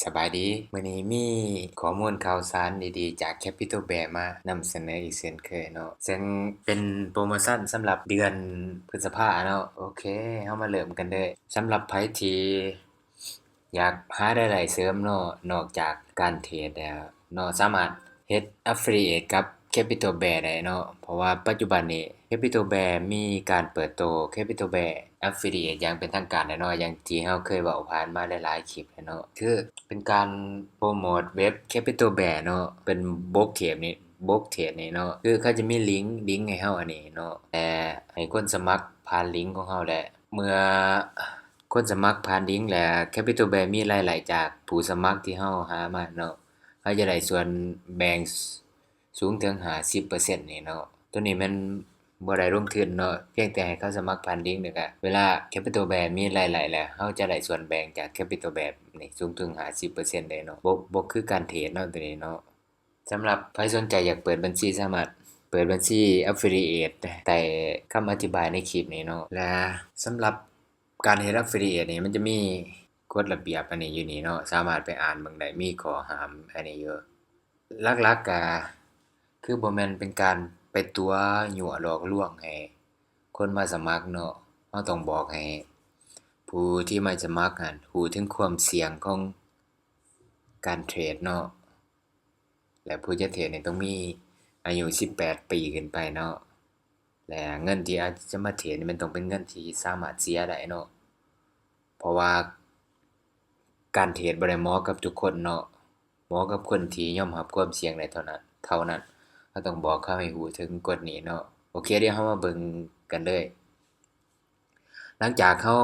ສະບາຍດີ, ມື້ນີ້ມີຂໍ້ມູນຂ່າວສານດີໆຈາກ Capital Bear ມານຳສະເໜີອີກເຊັ່ນເຄີຍເນາະ, ເຊິ່ງເປັນໂປຣໂມຊັນສຳລັບເດືອນພຶດສະພາເນາະ. ໂອເຄ, ເຮົາມາເລີ່ມກັນເລີຍ. ສຳລັບໃຜທີ່ ຢາກຫາລາຍໄດ້ເສີມເນາະ, ນອກຈາກການເທຣດແລ້ວເນາະ, ສາມາດເຮັດ affiliate ກັບ Capital Bear ໄດ້ເນາະ, ເພາະວ່າປັດຈຸບັນນີ້ Capital Bear ມີການເປີດໂຕ Capital Bear affiliate ຢ່າງເປັນທາງການແລ້ວເນາະ, ຢ່າງທີ່ເຮົາເຄີຍເວົ້າຜ່ານມາຫຼາຍໆຄລິບແລ້ວເນາະ, ຄືເປັນການໂປຣໂມດເວັບ Capital Bear ເນາະ, ເປັນ block trade ນີ້ block trade ນີ້ເນາະ, ຄືເຂົາຈະມີລິງ ລິງໃຫ້ເຮົາອັນນີ້ເນາະ, ແຕ່ໃຫ້ຄົນສະໝັກຜ່ານລິງຂອງເຮົາ ແລະ ເມື່ອ ຄົນສະໝັກຜ່ານລິງ ແລະ Capital Bear ມີລາຍໄດ້ຈາກຜູ້ສະໝັກທີ່ເຮົາຫາມາເນາະ, ເຮົາຈະໄດ້ສ່ວນແບ່ງສ- ສູງເຖິງຫ້າສິບເປີເຊັນນີ້ເນາະ. ໂຕນີ້ແມ່ນບໍ່ໄດ້ລົງທຶນເນາະ, ພຽງແຕ່ໃຫ້ເຂົາສະໝັກຜ່ານລິງ ແລ້ວກະເວລາ Capital Bear ມີລາຍໄດ້ແລ້ວ ເຮົາຈະໄດ້ສ່ວນແບ່ງຈາກ Capital Bear ນີ້ສູງເຖິງຫ້າສິບເປີເຊັນເດ້ເນາະ, ບໍ່ ບໍ່ຄືການເທຣດເນາະ ໂຕນີ້ເນາະ. ສຳລັບໃຜສົນໃຈຢາກເປີດບັນຊີ ສາມາດເປີດບັນຊີ affiliate ໃຕ້ຄຳອະທິບາຍໃນຄລິບນີ້ເນາະ. ແລະ ສຳລັບການເຮັດ affiliate ນີ້ ມັນຈະມີກົດລະບຽບອັນນີ້ຢູ່ນີ້ເນາະ, ສາມາດໄປອ່ານເບິ່ງໄດ້, ມີຂໍ້ຫ້າມອັນນີ້ຢູ່. ຫຼັກໆກະຄືບໍ່ແມ່ນເປັນການໄປຕົວະຍົວະຫຼອກລວງໃຫ້ຄົນມາສະໝັກເນາະ, ເຮົາຕ້ອງບອກໃຫ້ຜູ້ທີ່ມາສະໝັກຫັ້ນຮູ້ເຖິງຄວາມສ່ຽງຂອງການເທຣດເນາະ. ແລະ ຜູ້ຈະເທຣດນີ້ຕ້ອງມີອາຍຸສິບແປດປີຂຶ້ນໄປເນາະ, ແລະ ເງິນທີ່ອາດຈະມາເທຣດນີ້ ມັນຕ້ອງເປັນເງິນທີ່ສາມາດເສຍໄດ້ເນາະ, ເພາະວ່າການເທຣດບໍ່ໄດ້ເໝາະກັບທຸກຄົນເນາະ, ເໝາະກັບຄົນທີ່ຍອມຮັບຄວາມສ່ຽງໄດ້ເທົ່ານັ້ນ, ເທົ່ານັ້ນ. ເຮົາຕ້ອງບອກເຂົາໃຫ້ຮູ້ເຖິງກົດນີ້ເນາະ. ໂອເຄ, ດຽວເຮົາມາເບິ່ງກັນເລີຍ. ຫຼັງຈາກເຮົາ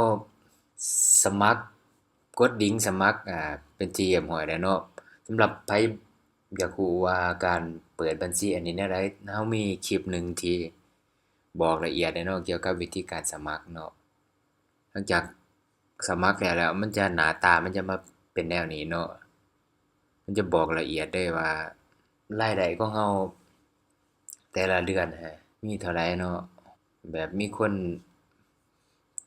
ສະໝັກ ກົດລິງສະໝັກ ອາ ເປັນທີ່ຮຽບຮ້ອຍແລ້ວເນາະ, ສຳລັບໃຜຢາກຮູ້ວ່າການເປີດບັນຊີອັນນີ້ແນວໃດ, ເຮົາມີຄລິບໜຶ່ງທີ່ບອກລະອຽດແລ້ວເນາະ ກ່ຽວກັບວິທີການສະໝັກເນາະ. ຫຼັງຈາກສະໝັກແລ້ວ ແລ້ວມັນຈະ ໜ້າຕາມັນຈະມາເປັນແນວນີ້ເນາະ, ມັນຈະບອກລະອຽດເລີຍວ່າລາຍໄດ້ຂອງເຮົາ ແຕ່ລະເດືອນຫັ້ນມີເທົ່າໃດເນາະ, ແບບມີຄົນ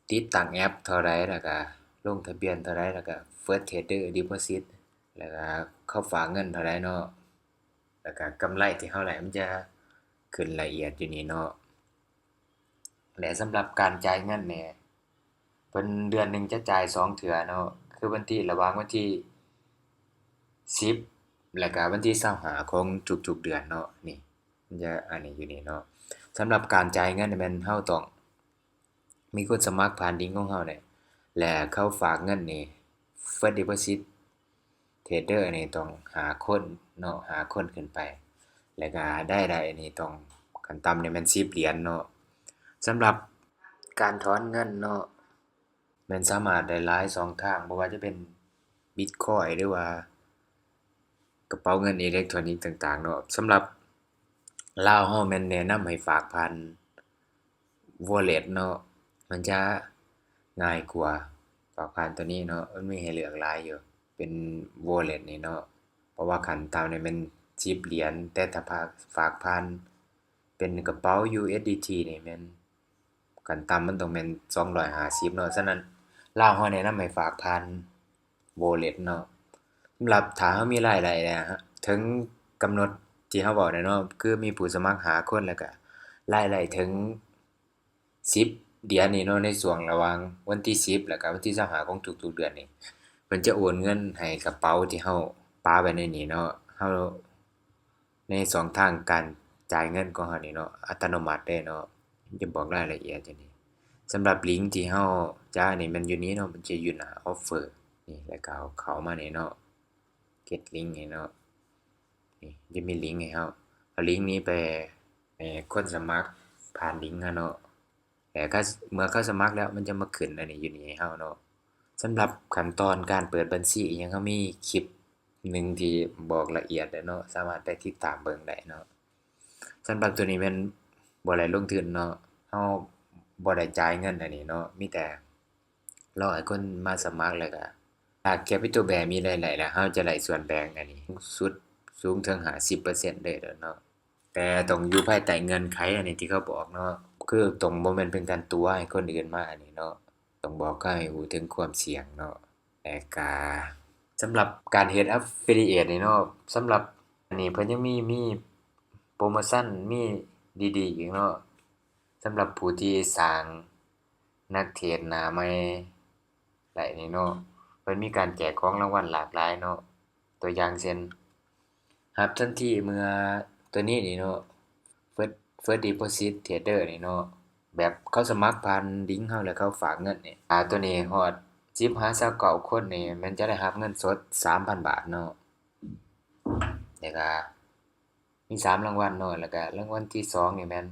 ຕິດຕັ້ງແອັບເທົ່າໃດ ແລ້ວກະລົງທະບຽນເທົ່າໃດ ແລ້ວກະ First Trader Deposit ແລ້ວກະເຂົາຝາກເງິນເທົ່າໃດເນາະ, ແລ້ວກະກຳໄລທີ່ເຮົາໄດ້ ມັນຈະຂຶ້ນລະອຽດຢູ່ນີ້ເນາະ. ແລະ ສຳລັບການຈ່າຍເງິນນີ້ ເພິ່ນເດືອນໜຶ່ງຈະຈ່າຍສອງເທື່ອເນາະ, ຄືວັນທີ ລະຫວ່າງວັນທີສິບ ແລ້ວກະວັນທີຊາວຫ້າຂອງທຸກໆເດືອນເນາະ. ນີ້ມັນຈະອັນນີ້ຢູ່ນີ້ເນາະ, ສຳລັບການຈ່າຍເງິນນີ້ແມ່ນເຮົາຕ້ອງມີຄົນສະໝັກຜ່ານລິງຂອງເຮົານີ້ ແລະ ເຂົາຝາກເງິນນີ້ First Deposit Trader ນີ້ຕ້ອງຫ້າຄົນເນາະ, ຫ້າຄົນຂຶ້ນໄປ, ແລ້ວກະລາຍໄດ້ນີ້ຕ້ອງ ຂັ້ນຕ່ຳນີ້ແມ່ນສິບຫຼຽນເນາະ. ສຳລັບການຖອນເງິນເນາະ ແມ່ນສາມາດໄດ້ຫຼາຍຊ່ອງທາງ, ບໍ່ວ່າຈະເປັນ Bitcoin ຫຼືວ່າກະເປົາເງິນອີເລັກໂທຣນິກຕ່າງໆເນາະ. ສຳລັບລາວເຮົາແມ່ນແນະນຳໃຫ້ຝາກຜ່ານ Wallet ເນາະ, ມັນຈະງ່າຍກວ່າຝາກຜ່ານໂຕນີ້ເນາະ, ມັນມີໃຫ້ເລືອກຫຼາຍຢູ່ ເປັນ Wallet ນີ້ເນາະ, ເພາະວ່າຂັ້ນຕ່ຳນີ້ແມ່ນສິບຫຼຽນ, ແຕ່ຖ້າຝາກ ຝາກຜ່ານເປັນກະເປົາ USDT ນີ້ແມ່ນ ຂັ້ນຕ່ຳມັນຕ້ອງແມ່ນສອງຮ້ອຍຫ້າສິບເນາະ. ສະນັ້ນ ລາວເຮົາແນະນຳໃຫ້ຝາກຜ່ານ Wallet ເນາະ. ສຳລັບຖ້າເຮົາມີລາຍໄດ້ແລ້ວ ເຖິງກຳນົດທີ່ເຮົາເວົ້າແລ້ວເນາະ, ຄືມີຜູ້ສະໝັກຫ້າຄົນ ແລ້ວກະລາຍໄດ້ເຖິງສິບຫຼຽນນີ້ເນາະ, ໃນຊ່ວງລະຫວ່າງວັນທີສິບ ແລ້ວກະວັນທີຊາວຫ້າຂອງທຸກໆເດືອນນີ້ ເພິ່ນຈະໂອນເງິນໃຫ້ກະເປົາທີ່ເຮົາປະໄວ້ໃນນີ້ເນາະ, ເຮົາ ໃນຊ່ອງທາງການຈ່າຍເງິນຂອງເຮົານີ້ເນາະ, ອັດຕະໂນມັດເດ້ເນາະ, ຈະບອກລາຍລະອຽດຢູ່ນີ້. ສຳລັບລິງທີ່ເຮົາຈະນີ້ ແມ່ນຢູ່ນີ້ເນາະ, ມັນຈະຢູ່ໜ້າ Offer ນີ້, ແລ້ວກໍເອົາເຂົ້າມານີ້ເນາະ, Get Link ນີ້ເນາະ, ນີ້ຈະມີລິງໃຫ້ເຮົາ ເອົາລິງນີ້ໄປໃຫ້ຄົນສະໝັກຜ່ານລິງເຮົາເນາະ. ແລ້ວກໍເມື່ອເຂົາສະໝັກແລ້ວ ມັນຈະມາຂຶ້ນອັນນີ້ຢູ່ນີ້ໃຫ້ເຮົາເນາະ. ສຳລັບຂັ້ນຕອນການເປີດບັນຊີອີ່ຫຍັງ ເຮົາມີຄລິບໜຶ່ງທີ່ບອກລະອຽດແລ້ວເນາະ, ສາມາດໄປຕິດຕາມເບິ່ງໄດ້ເນາະ. ສຳລັບໂຕນີ້ແມ່ນບໍ່ໄດ້ລົງທຶນເນາະ, ເຮົາບໍ່ໄດ້ຈ່າຍເງິນອັນນີ້ເນາະ, ມີແຕ່ລໍໃຫ້ຄົນມາສະໝັກ ແລ້ວກໍຖ້າ Capital Bear ມີລາຍໄດ້ແລ້ວ ເຮົາຈະໄດ້ສ່ວນແບ່ງອັນນີ້ສູງສຸດ ສູງເຖິງຫ້າສິບເປີເຊັນເລີຍເນາະ. ແຕ່ຕ້ອງຢູ່ພາຍໃຕ້ເງື່ອນໄຂອັນນີ້ທີ່ເຂົາບອກເນາະ, ຄືຕ້ອງບໍ່ແມ່ນເປັນການຕົວະໃຫ້ຄົນອື່ນມາອັນນີ້ເນາະ, ຕ້ອງບອກເຂົາໃຫ້ຮູ້ເຖິງຄວາມສ່ຽງເນາະ, ແລະກະ ສຳລັບການເຮັດ affiliate ນີ້ເນາະ ສຳລັບອັນນີ້ເພິ່ນຍັງມີ ມີໂປຣໂມຊັນ ມີດີໆອີກເນາະ ສຳລັບຜູ້ທີ່ສ້າງນັກເທຣດໜ້າໃໝ່ໄດ້ນີ້ເນາະ ເພິ່ນມີການແຈກຂອງລາງວັນຫຼາກຫຼາຍເນາະ ຕົວຢ່າງເຊັ່ນ ຮັບທັນທີເມື່ອຕົວນີ້ນີ້ເນາະ First First Deposit Trader ນີ້ເນາະ ແບບເຂົາສະໝັກຜ່ານລິງເຮົາ ແລ້ວເຂົາຝາກເງິນນີ້ ອາ ຕົວນີ້ຮອດສິບຫາຊາວເກົ້າຄົນນີ້ ແມ່ນຈະໄດ້ຮັບເງິນສົດສາມພັນບາດເນາະ ແລ້ວກະມີສາມລາງວັນເນາະ ແລ້ວກະລາງວັນທີສອງນີ້ແມ່ນ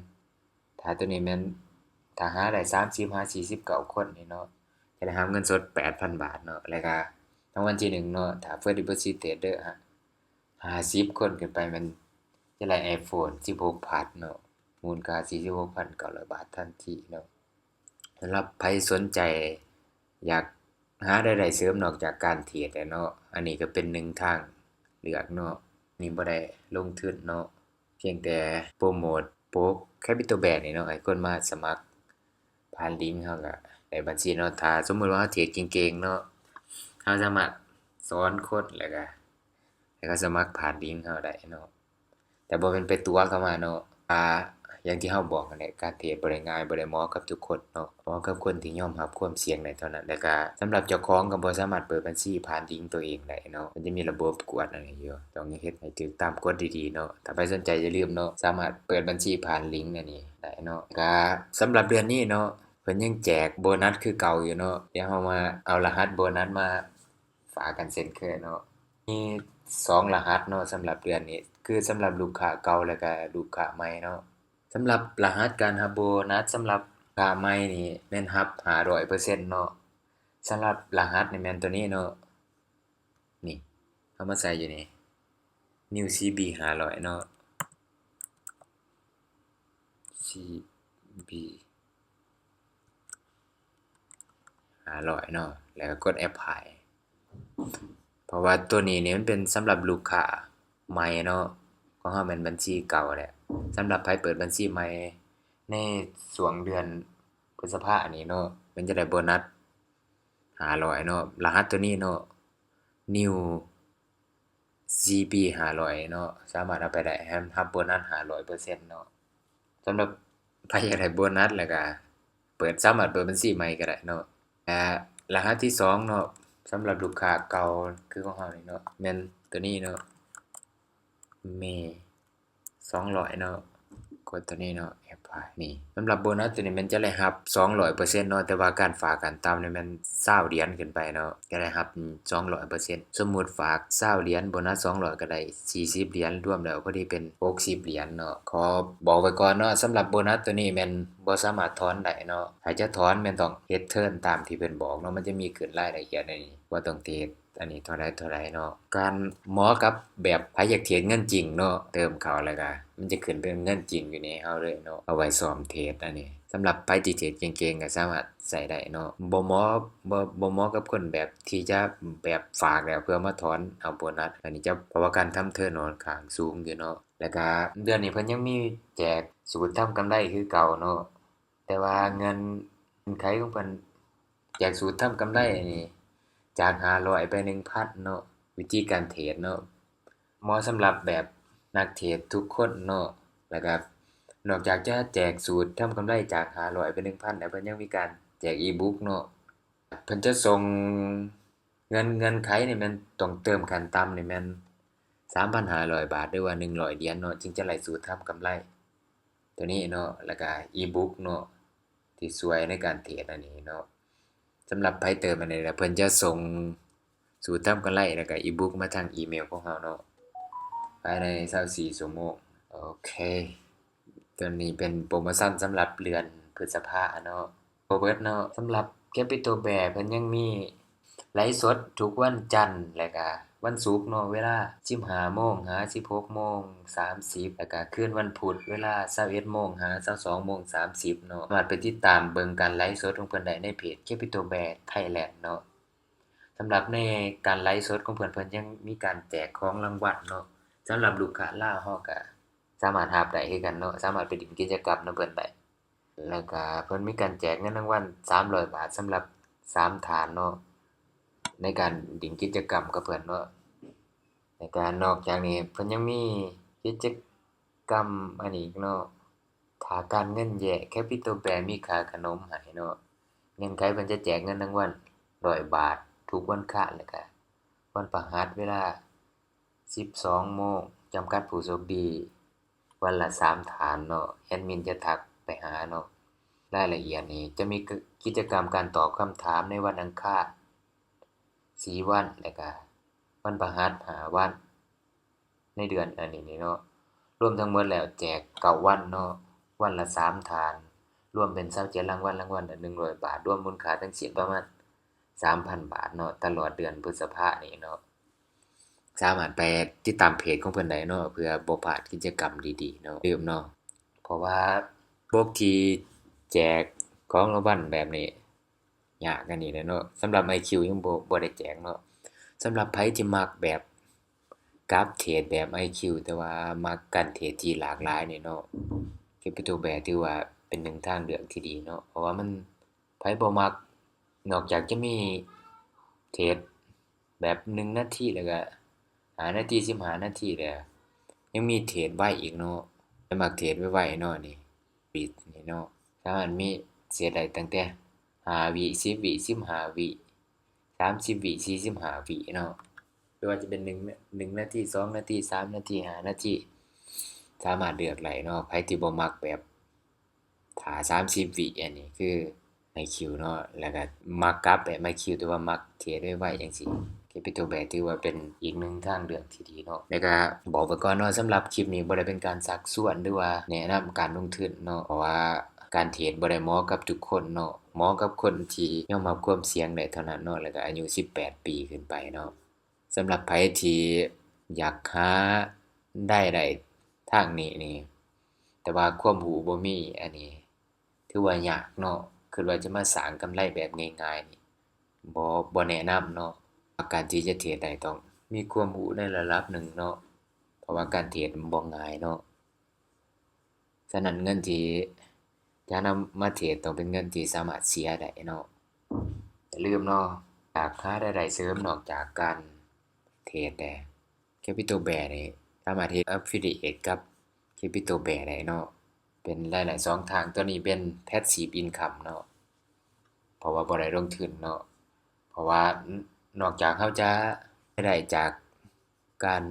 ຖ້າຕົວນີ້ແມ່ນ ຖ້າຫາໄດ້ສາມສິບຫາສີ່ສິບເກົ້າຄົນນີ້ເນາະ ຈະໄດ້ຮັບເງິນສົດແປດພັນບາດເນາະ ແລ້ວກະລາງວັນທີໜຶ່ງເນາະ ຖ້າ First Deposit Trader ຫາ ຫ້າສິບຄົນຂຶ້ນໄປ ແມ່ນຈະໄດ້ iPhone ສິບຫົກ Plus ເນາະ ມູນຄ່າສີ່ສິບຫົກພັນເກົ້າຮ້ອຍບາດທັນທີເນາະ. ສຳລັບໃຜສົນໃຈຢາກຫາລາຍໄດ້ເສີມນອກຈາກການເທຣດແຫຼະເນາະ ອັນນີ້ກໍເປັນໜຶ່ງທາງເລືອກເນາະ ນີ້ບໍ່ໄດ້ລົງທຶນເນາະ ພຽງແຕ່ໂປຣໂມດໂປຣ Capital Bear ນີ້ເນາະ ໃຫ້ຄົນມາສະໝັກຜ່ານລິງ ເຮົາກໍໄດ້ບັນຊີເນາະ. ຖ້າສົມມຸດວ່າເຮົາເທຣດເກັ່ງໆເນາະ ເຮົາສາມາດສອນຄົນ ແລ້ວກໍໃຫ້ເຂົາສະໝັກຜ່ານລິງເຮົາໄດ້ເນາະ ແຕ່ບໍ່ແມ່ນໄປຕົວະເຂົາມາເນາະ. ອາ ຢ່າງທີ່ເຮົາບອກຫັ້ນແຫຼະ ການເທຣດບໍ່ໄດ້ງ່າຍ ບໍ່ໄດ້ເໝາະກັບທຸກຄົນເນາະ ເໝາະກັບຄົນທີ່ຍອມຮັບຄວາມສ່ຽງໄດ້ເທົ່ານັ້ນ. ແລ້ວກໍສຳລັບເຈົ້າຂອງກໍບໍ່ສາມາດເປີດບັນຊີຜ່ານລິງຕົວເອງໄດ້ເນາະ ມັນຈະມີລະບົບກວດອັນນີ້ຢູ່ ຕ້ອງເຮັດໃຫ້ຖືກຕາມກົດດີໆເນາະ. ຖ້າໃຜສົນໃຈຢ່າລືມເນາະ ສາມາດເປີດບັນຊີຜ່ານລິງອັນນີ້ໄດ້ເນາະ. ກໍສຳລັບເດືອນນີ້ເນາະ ເພິ່ນຍັງແຈກໂບນັດຄືເກົ່າຢູ່ເນາະ. ດຽວເຮົາມາເອົາລະຫັດໂບນັດມາຝາກກັນເຊັ່ນເຄີຍເນາະ. ມີສອງລະຫັດເນາະ ສຳລັບເດືອນນີ້ ຄືສຳລັບລູກຄ້າເກົ່າ ແລ້ວກະລູກຄ້າໃໝ່ເນາະ. ສຳລັບລະຫັດການຮັບໂບນັດສຳລັບລູກຄ້າໃໝ່ນີ້ແມ່ນຮັບຫ້າຮ້ອຍເປີເຊັນເນາະ. ສຳລັບລະຫັດນີ້ແມ່ນຕົວນີ້ເນາະ ນີ້ ເຮົາມາໃສ່ຢູ່ນີ້ New CB ຫ້າຮ້ອຍເນາະ CB ຫ້າຮ້ອຍເນາະ ແລ້ວກໍກົດ Apply ເພາະວ່າຕົວນີ້ນີ້ມັນເປັນສຳລັບລູກຄ້າໃໝ່ເນາະ ຂອງເຮົາແມ່ນບັນຊີເກົ່າແຫຼະ. ສຳລັບໃຜເປີດບັນຊີໃໝ່ໃນຊ່ວງເດືອນພຶດສະພານີ້ເນາະ ມັນຈະໄດ້ໂບນັດຫ້າຮ້ອຍເນາະ ລະຫັດຕົວນີ້ເນາະ New CB ຫ້າຮ້ອຍເນາະ ສາມາດເອົາໄປໄດ້ ແຖມຮັບໂບນັດຫ້າຮ້ອຍເປີເຊັນເນາະ. ສຳລັບໃຜຢາກໄດ້ໂບນັດ ແລ້ວກະເປີດ ສາມາດເປີດບັນຊີໃໝ່ກໍໄດ້ເນາະ. ແລະ ລະຫັດທີສອງເນາະ ສຳລັບລູກຄ້າເກົ່າຄືຂອງເຮົານີ້ເນາະ ແມ່ນຕົວນີ້ເນາະ ເມ ສອງຮ້ອຍເນາະ ກົດຕົວນີ້ເນາະ Apply ນີ້. ສຳລັບໂບນັດຕົວນີ້ແມ່ນຈະໄດ້ຮັບສອງຮ້ອຍເປີເຊັນເນາະ ແຕ່ວ່າການຝາກຂັ້ນຕ່ຳນີ້ແມ່ນຊາວຫຼຽນຂຶ້ນໄປເນາະ ຈະໄດ້ຮັບສອງຮ້ອຍເປີເຊັນ. ສົມມຸດຝາກຊາວຫຼຽນ ໂບນັດສອງຮ້ອຍກໍໄດ້ສີ່ສິບຫຼຽນ ລວມແລ້ວພໍດີເປັນຫົກສິບຫຼຽນເນາະ. ຂໍບອກໄວ້ກ່ອນເນາະ ສຳລັບໂບນັດຕົວນີ້ແມ່ນບໍ່ສາມາດຖອນໄດ້ເນາະ ຖ້າຈະຖອນແມ່ນຕ້ອງເຮັດເທີນຕາມທີ່ເພິ່ນບອກເນາະ ມັນຈະມີຂຶ້ນລາຍລະອຽດໃນນີ້ ວ່າຕ້ອງເທຣດອັນນີ້ເທົ່າໃດເທົ່າໃດເນາະ. ການເໝາະກັບແບບໃຜຢາກເທຣດເງິນຈິງເນາະ ເຕີມເຂົ້າແລ້ວກະມັນຈະຂຶ້ນເປັນເງິນຈິງຢູ່ໃນເຮົາເລີຍເນາະ ເອົາໄວ້ຊ້ອມເທຣດອັນນີ້. ສຳລັບໃຜທີ່ເທຣດເກັ່ງໆກໍສາມາດໃຊ້ໄດ້ເນາະ ບໍ່ເໝາະ ບໍ່ ບໍ່ເໝາະກັບຄົນແບບທີ່ຈະແບບຝາກແລ້ວເພື່ອມາຖອນເອົາໂບນັດ ອັນນີ້ຈະ ເພາະວ່າການທຳເທີນຂ້ອນຂ້າງສູງຢູ່ເນາະ. ແລ້ວກະເດືອນນີ້ເພິ່ນຍັງມີແຈກສູດທຳກຳໄລຄືເກົ່າເນາະ ແຕ່ວ່າເງື່ອນໄຂຂອງເພິ່ນ ແຈກສູດທຳກຳໄລນີ້ ຈາກຫ້າຮ້ອຍໄປໜຶ່ງພັນເນາະ. ວິທີການເທຣດເນາະ ເໝາະສຳລັບແບບນັກເທຣດທຸກຄົນເນາະ. ແລ້ວກະນອກຈາກຈະແຈກສູດທຳກຳໄລຈາກຫ້າຮ້ອຍໄປໜຶ່ງພັນແລ້ວ ເພິ່ນຍັງມີການແຈກອີບຸກເນາະ. ເພິ່ນຈະສົ່ງ ເງື່ອນ ເງື່ອນໄຂນີ້ແມ່ນຕ້ອງເຕີມຂັ້ນຕ່ຳນີ້ແມ່ນສາມພັນຫ້າຮ້ອຍບາດ ຫຼືວ່າໜຶ່ງຮ້ອຍຫຼຽນເນາະ ຈຶ່ງຈະໄດ້ສູດທຳກຳໄລຕົວນີ້ເນາະ ແລ້ວກະອີບຸກເນາະ ທີ່ຊ່ວຍໃນການເທຣດອັນນີ້ເນາະ. ສຳລັບໃຜເຕີມອັນນີ້ແລ້ວ ເພິ່ນຈະສົ່ງສູດທຳກຳໄລ ແລ້ວກະອີບຸກມາທາງອີເມວຂອງເຮົາເນາະ ພາຍໃນຊາວສີ່ຊົ່ວໂມງ. ໂອເຄ ຕົວນີ້ເປັນໂປຣໂມຊັນສຳລັບເດືອນພຶດສະພາເນາະ ບໍ່ເບິດເນາະ. ສຳລັບ Capital Bear ເພິ່ນຍັງມີໄລຟ໌ສົດທຸກວັນຈັນ ແລະກະວັນສຸກເນາະ ເວລາສິບຫ້າໂມງຫາສິບຫົກໂມງສາມສິບ ແລະກະຄືນວັນພຸດເວລາຊາວເອັດໂມງຫາຊາວສອງໂມງສາມສິບເນາະ. ສາມາດໄປຕິດຕາມເບິ່ງການໄລຟ໌ສົດຂອງເພິ່ນໄດ້ໃນເພຈ Capital Bear Thailand ເນາະ. ສຳລັບໃນການໄລຟ໌ສົດຂອງເພິ່ນ ເພິ່ນຍັງມີການແຈກຂອງລາງວັນເນາະ. ສຳລັບລູກຄ້າລາວ ເຮົາກະສາມາດຮັບໄດ້ຄືກັນເນາະ ສາມາດໄປຫຼິ້ນກິດຈະກຳນຳເພິ່ນໄດ້. ແລ້ວກະເພິ່ນມີການແຈກເງິນລາງວັນສາມຮ້ອຍບາດ ສຳລັບສາມທ່ານເນາະ. ໃນການຫຼິ້ນກິດຈະກຳກັບເພິ່ນເນາະ. ແລ້ວກະນອກຈາກນີ້ເພິ່ນຍັງມີກິດຈະກຳອັນນີ້ອີກເນາະ, ຖ້າການເງິນແຍ່ Capital Bear ມີຄ່າຂະໜົມໃຫ້ເນາະ. ເງື່ອນໄຂເພິ່ນຈະແຈກເງິນລາງວັນຮ້ອຍບາດທຸກວັນຄານ ແລ້ວກະວັນພະຫັດເວລາສິບສອງໂມງ ຈຳກັດຜູ້ໂຊກດີ ວັນລະສາມທ່ານເນາະ. ແອດມິນຈະທັກໄປຫາເນາະ. ລາຍລະອຽດນີ້ຈະມີກິດຈະກຳການຕອບຄຳຖາມໃນວັນອັງຄານສີ່ວັນ ແລ້ວກະວັນພະຫັດຫ້າວັນ ໃນເດືອນອັນນີ້ນີ້ເນາະ. ລວມທັງໝົດແລ້ວແຈກເກົ້າວັນເນາະ, ວັນລະສາມທ່ານ, ລວມເປັນຊາວເຈັດລາງວັນ, ລາງວັນລະໜຶ່ງຮ້ອຍບາດ, ລວມມູນຄ່າທັງສິ້ນປະມານສາມພັນບາດເນາະ ຕະຫຼອດເດືອນພຶດສະພານີ້ເນາະ. ສາມາດໄປຕິດຕາມເພຈຂອງເພິ່ນໄດ້ເນາະ ເພື່ອບໍ່ພາດກິດຈະກຳດີໆເນາະ. ລືມເນາະ ເພາະວ່າປົກທີ່ແຈກຂອງລາງວັນແບບນີ້ ຍາກອັນນີ້ແຫຼະເນາະ. ສຳລັບໄອຄິວຍັງບໍ່ ບໍ່ໄດ້ແຈກເນາະ. ສຳລັບໃຜທີ່ມັກແບບກັບເທຣດແບບໄອຄິວ ແຕ່ວ່າມັກການເທຣດທີ່ຫຼາກຫຼາຍນີ້ເນາະ Capital Bear ຖືວ່າເປັນໜຶ່ງທາງເລືອກທີ່ດີເນາະ ເພາະວ່າມັນ ໃຜບໍ່ມັກ ນອກຈາກຈະມີເທຣດແບບໜຶ່ງນາທີ ແລ້ວກະຫ້ານາທີ ສິບຫ້ານາທີແລ້ວ ຍັງມີເທຣດໄວອີກເນາະ. ໃຜມັກເທຣດໄວໆເນາະ ນີ້ Bear ນີ້ເນາະ ສາມາດມີເທຣດໄດ້ຕັ້ງແຕ່ຫ້າວິ ສິບວິ ສິບຫ້າວິ ສາມສິບວິ ສີ່ສິບຫ້າວິເນາະ ຫຼືວ່າຈະເປັນໜຶ່ງ ໜຶ່ງນາທີ ສອງນາທີ ສາມນາທີ ຫ້ານາທີ ສາມາດເລືອກໄດ້ເນາະ. ໃຜທີ່ບໍ່ມັກແບບ ຖ້າສາມສິບວິ ອັນນີ້ຄືໄອຄິວເນາະ ແລ້ວກະມັກກັບແບບໄອຄິວ ແຕ່ວ່າມັກເທຣດໄວໆຈັ່ງຊີ້ Capital Bear ຖືວ່າເປັນອີກໜຶ່ງທາງເລືອກທີ່ດີເນາະ. ແລ້ວກະບອກໄວ້ກ່ອນເນາະ ສຳລັບຄລິບນີ້ບໍ່ໄດ້ເປັນການຊັກຊວນ ຫຼືວ່າແນະນຳການລົງທຶນເນາະ ເພາະວ່າການເທຣດບໍ່ໄດ້ເໝາະກັບທຸກຄົນເນາະ ເໝາະກັບຄົນທີ່ຍອມຮັບຄວາມສ່ຽງໄດ້ເທົ່ານັ້ນເນາະ ແລ້ວກະອາຍຸສິບແປດປີຂຶ້ນໄປເນາະ. ສຳລັບໃຜທີ່ຢາກຫາລາຍໄດ້ທາງນີ້ນີ້ ແຕ່ວ່າຄວາມຮູ້ບໍ່ມີ ອັນນີ້ຖືວ່າຍາກເນາະ. ຄິດວ່າຈະມາສ້າງກຳໄລແບບງ່າຍໆນີ້ ບໍ່ ບໍ່ແນະນຳເນາະ. ການທີ່ຈະເທຣດໄດ້ຕ້ອງມີຄວາມຮູ້ໃນລະດັບໜຶ່ງເນາະ ເພາະວ່າການເທຣດມັນບໍ່ງ່າຍເນາະ. ສະນັ້ນເງິນທີ່ຈະນຳມາເທຣດຕ້ອງເປັນເງິນທີ່ສາມາດເສຍໄດ້ເນາະ. ຢ່າລືມເນາະ ຢາກຫາລາຍໄດ້ເສີມນອກຈາກການເທຣດແດ່ Capital Bear ນີ້ສາມາດເຮັດ Affiliate ກັບ Capital Bear ໄດ້ເນາະ ເປັນລາຍໄດ້ສອງທາງ. ຕົວນີ້ເປັນ Passive Income ເນາະ ເພາະວ່າບໍ່ໄດ້ລົງທຶນເນາະ. ເພາະວ່ານອກຈາກເຮົາຈະໄດ້ຈາກ ການ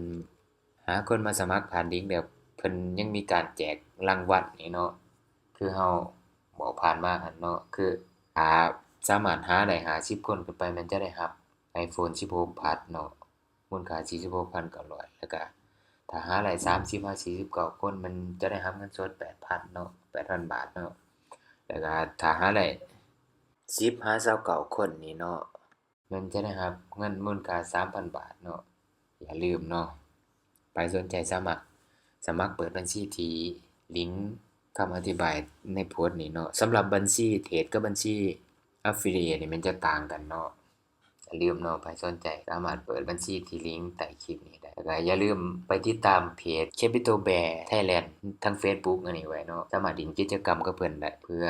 ຫາຄົນມາສະໝັກຜ່ານລິ້ງແລ້ວ ເພິ່ນຍັງມີການແຈກລາງວັນນີ້ເນາະ ຄືເຮົາບອກຜ່ານມາຫັ້ນເນາະ ຄືຖ້າສາມາດຫາໄດ້ຫ້າສິບຄົນຂຶ້ນໄປ ແມ່ນຈະໄດ້ຮັບ iPhone ສິບຫົກ Plus ເນາະ ມູນຄ່າສີ່ສິບຫົກພັນເກົ້າຮ້ອຍ ແລ້ວກະຖ້າຫາໄດ້ສາມສິບຫາສີ່ສິບເກົ້າຄົນ ແມ່ນຈະໄດ້ຮັບເງິນສົດແປດພັນເນາະ ແປດພັນບາດເນາະ ແລ້ວກະຖ້າຫາໄດ້ສິບຫາຊາວເກົ້າຄົນນີ້ເນາະ ແມ່ນຈະໄດ້ຮັບເງິນມູນຄ່າສາມພັນບາດເນາະ. ຢ່າລືມເນາະ ໃຜສົນໃຈສາມາດສະໝັກເປີດບັນຊີທີ່ລິ້ງຄຳອະທິບາຍໃນໂພສນີ້ເນາະ. ສຳລັບບັນຊີເທຣດກັບບັນຊີ Affiliate ນີ້ແມ່ນຈະຕ່າງກັນເນາະ. ຢ່າລືມເນາະ ໃຜສົນໃຈສາມາດເປີດບັນຊີທີ່ລິ້ງໃຕ້ຄລິບນີ້ໄດ້. ແລ້ວກະຢ່າລືມໄປຕິດຕາມເພຈ Capital Bear Thailand ທາງ Facebook ອັນນີ້ໄວ້ເນາະ. ສາມາດຫຼິ້ນກິດຈະກຳກັບເພິ່ນໄດ້ ເພື່ອ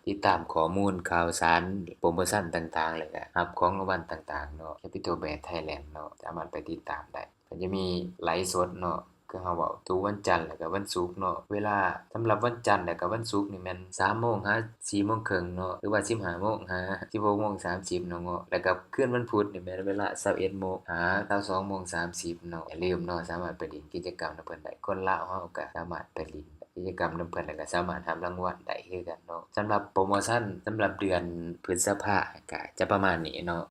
ຕິດຕາມຂໍ້ມູນຂ່າວສານ ໂປຣໂມຊັນຕ່າງໆ ແລ້ວກະຮັບຂອງລາງວັນຕ່າງໆເນາະ Capital Bear Thailand ເນາະ ສາມາດໄປຕິດຕາມໄດ້. ເພິ່ນຈະມີໄລຟ໌ສົດເນາະ ຄືເຮົາເວົ້າ ທຸກວັນຈັນ ແລ້ວກະວັນສຸກເນາະ. ເວລາສຳລັບວັນຈັນ ແລ້ວກະວັນສຸກນີ້ແມ່ນສາມໂມງຫາສີ່ໂມງເຄິ່ງເນາະ ຫຼືວ່າສິບຫ້າໂມງຫາສິບຫົກໂມງສາມສິບເນາະ ແລ້ວກະຄືນວັນພຸດນີ້ແມ່ນເວລາຊາວເອັດໂມງຫາຊາວສອງໂມງສາມສິບເນາະ. ຢ່າລືມເນາະ ສາມາດໄປຫຼິ້ນກິດຈະກຳນຳເພິ່ນໄດ້ ຄົນລາວເຮົາກະສາມາດໄປຫຼິ້ນ ກິດຈະກຳນຳເພິ່ນ ແລ້ວກະສາມາດຮັບລາງວັນໄດ້ຄືກັນເນາະ. ສຳລັບໂປຣໂມຊັນສຳລັບເດືອນພຶດສະພາກະຈະປະມານນີ້ເນາະ.